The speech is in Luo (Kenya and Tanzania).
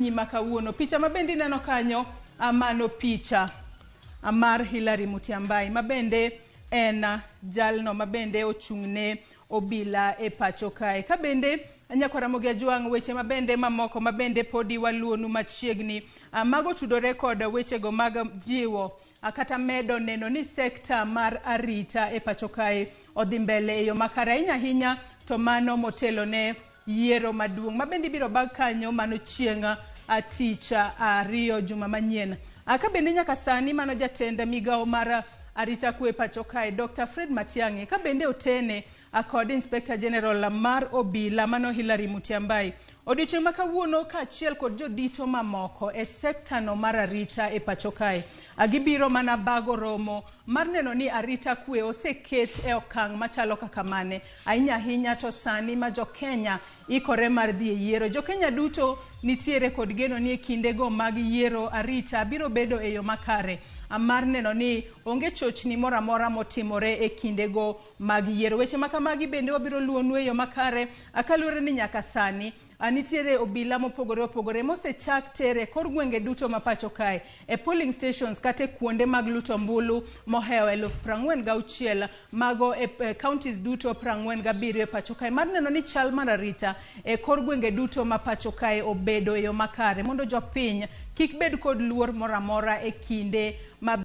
Ma kawuono. Picha ma bende ineno kanyo, mano picha mar Hillary Mutyambai, ma bende en jalno ma bende ochung'ne obila e pacho kae. Ka bende nyakwa Ramogi Ajwang', weche ma bende mamoko ma bende podi waluonu machiegni, mago tudore kod wechego mag jiwo kata medo neno ni sekta mar arita e pacho kae odhi mbele e yo makare ahinya ahinya, to mano motelo ne yiero maduong' ma bende ibiro bag kanyo mano chieng' tich ariyo juma manyien. Ka bende nyaka sani mano jatend migawo mar arita kwe pacho kae Dr. Fred Matiang'i, ka bende otene kod Inspector General mar obila mano Hillary Mutyambai odiochieng' ma kawuono kaachiel kod jodito mamoko e sekta no mar arita e pacho kae, gibiro mana bago romo mar neno ni arita kwe oseket e okang' machalo kaka mane, ahinya ahinya to sani ma jo-Kenya ikore mar dhi e yiero. Jo-Kenya duto nitiere kod geno ni e kindego mag yiero arita biro bedo e yo makare mar neno ni onge chochni moro amora motimore e kindego mag yiero. Weche ma kamagi bende wabiro luonu e yo makare kaluwore ni nyaka sani nitiere obila mopogore opogore mosechak tere kor gwenge duto ma pacho kae e polling stations kata e kuonde mag luto ombulu mohewo 46,000 mago e counties duto 47 e pacho kae, mar neno ni chal mar arita e kor gwenge duto ma pacho kae obedo e yo makare mondo jopiny kik bed kod luor moro amora e kinde ma